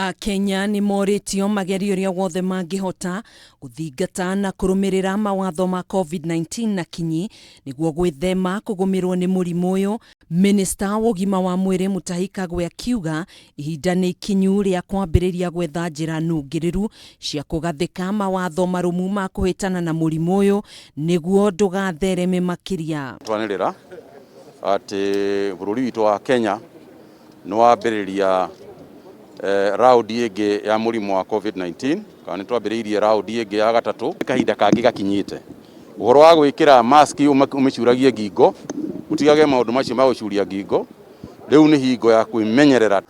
Akenya nĩ morĩtio magerie ũrĩa wothe mangĩhota gũthingata na kũrũmĩrĩra mawatho ma Covid-19 na kinyi nĩguo gwĩthema kũgũmĩrwo nĩ mũrimũ ũyũ. Minista wa ũgima wa mwĩrĩ Mutahi Kagwe akiuga ihinda nĩ ikinyu rĩa kwambĩrĩria gwetha njĩra nũngĩrĩru cia kũgathĩka mawatho marũmu ma kũhĩtana na mũrimũ ũyũ nĩguo ndũgathereme makĩria. Twanĩrĩra atĩ bũrũri witũ wa Kenya nĩ wambĩrĩria raundi ĩngĩ ya mũrimũ wa COVID-19, kana nĩ twambĩrĩirie raundi ĩngĩ ya gatatũ. Kahinda kangĩ gakinyĩte ũhoro wa gwĩkĩra mask ũmĩcuragie ngingo, ũtigage maũndũ macio ma gũcuria ngingo. Rĩu nĩ hingo ya kwĩmenyerera.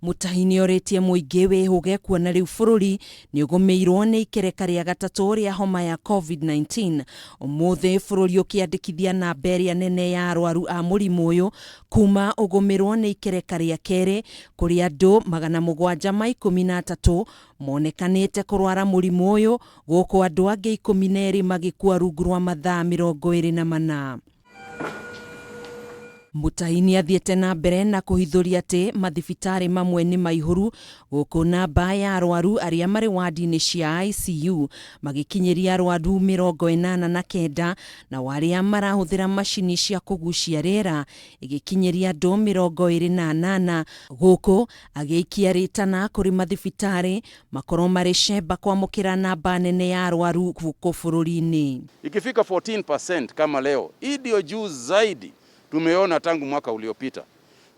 Mutahi nĩorĩtie mũingĩ wĩhũge kuona rĩu bũrũri nĩũgũmĩirwo nĩ ikereka rĩa gatatũ rĩa homa ya COVID-19. Ũmũthĩ bũrũri ũkĩandĩkithia namba ĩrĩa nene ya arwaru a mũrimũ ũyũ kuma ũgũmĩrwo nĩ ikereka rĩa kerĩ, kũrĩa andũ 713 monekanĩte kũrwara mũrimũ ũyũ, gũkũ andũ angĩ 12 magĩkua rungu rwa mathaa 24. Mutahi nĩathiĩte na mbere na kũhithũria atĩ mathibitarĩ mamwe nĩ maihũru, gũkũ namba ya arwaru arĩa marĩ wadi-inĩ cia ICU magĩkinyĩria arwaru 89, na arĩa marahũthĩra macini cia kũgucia rĩera ĩgĩkinyĩria andũ 28, gũkũ agĩikia rĩtana kũrĩ mathibitarĩ makorwo marĩ cemba kwamũkĩra namba nene ya arwaru gũkũ bũrũri-inĩ. Ikifika 14% kama leo, hii ndio juu zaidi tumeona tangu mwaka uliopita.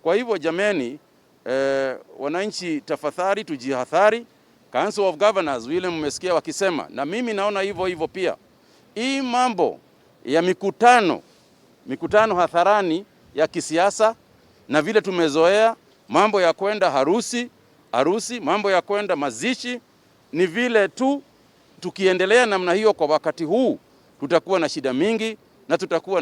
Kwa hivyo jameni, wananchi tafadhali tujihadhari. Council of Governors vile mmesikia wakisema, na mimi naona hivyo hivyo pia. Hii mambo ya mikutano hadharani ya kisiasa, na vile tumezoea mambo ya kwenda harusi, mambo ya kwenda mazishi, ni vile tu tukiendelea namna hiyo kwa wakati huu tutakuwa na shida mingi na tutakuwa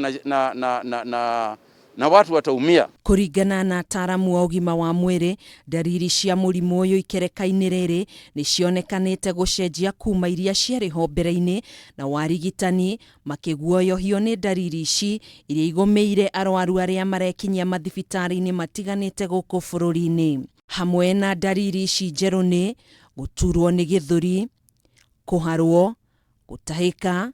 na watu wataumia. Kũringana na ataaramu a ũgima wa mwĩrĩ, ndariri cia mũrimũ ũyũ ikereka-inĩ rĩrĩ nĩ cionekanĩte gũcenjia kuma iria ciarĩ ho mbere-inĩ, na warigitani makĩguoyohio nĩ ndariri ici iria igũmĩire arwaru arĩa marekinyia mathibitarĩ-inĩ matiganĩte gũkũ bũrũri-inĩ. Hamwe na ndariri ici njerũ nĩ gũturwo nĩ gĩthũri, kũharwo, gũtahĩka,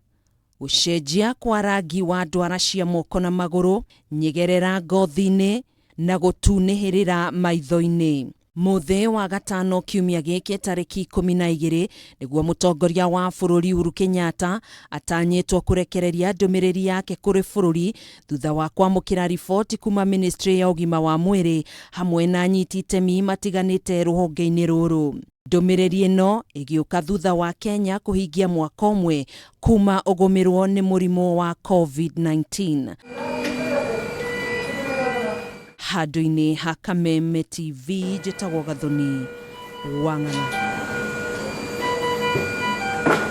gũcenjia kwa rangi wa ndwara cia moko na magũrũ, nyegerera ngothi-inĩ na gũtunĩhĩrĩra maitho-inĩ. Mũthĩ wa gatano kiumia gĩkĩ tarĩki 12 nĩguo mũtongoria wa bũrũri Uhuru Kenyatta atanyĩtwo kũrekereria ndũmĩrĩri yake kũrĩ bũrũri thutha wa kwamũkĩra riboti kuma ministry ya ũgima wa mwĩrĩ hamwe na anyiti itemi matiganĩte rũhonge-inĩ rũrũ. Ndũmĩrĩri ĩno ĩgĩũka thutha wa Kenya kũhingia mwaka ũmwe kuma ũgũmĩrwo nĩ mũrimũ wa COVID-19. Handũ-inĩ ha Kameme TV, njĩtagwo Gathoni Wang'ang'a.